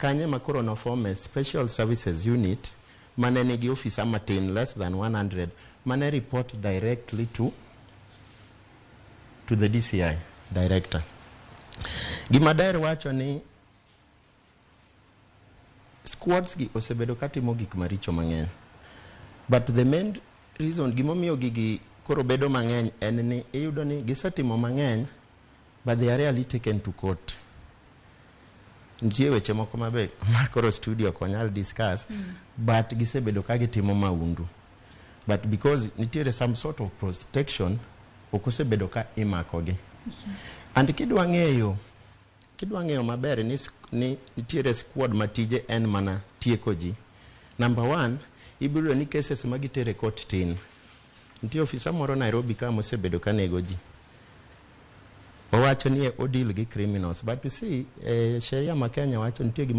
Kanye ma koro nofome Special Services Unit mane nigi ofisa matin, less than 100, mane report directly to the DCI director. Gima daher wacho ni squads gi osebedo katimo gik maricho mang'eny, but the main reason gimomiyo gigi koro bedo mang'eny en ni iyudo ni gisetimo mang'eny, but they are rarely taken to court. Nitie weche moko mabe ma koro studio ok wanyal discuss, but gisebedo ka gitimo maundu, but because nitiere some sort of protection, ok osebedo ka imakogi. And kidwa ng'eyo maber ni nitiere squad ma tije en mana tieko ji, number one, ibiro yudo ni cases ma gitere court tin. Nitie ofisa moro Nairobi ka mosebedo ka nego ji, owacho ni odeal gi criminals, but you see, sheria ma Kenya wacho nitie gima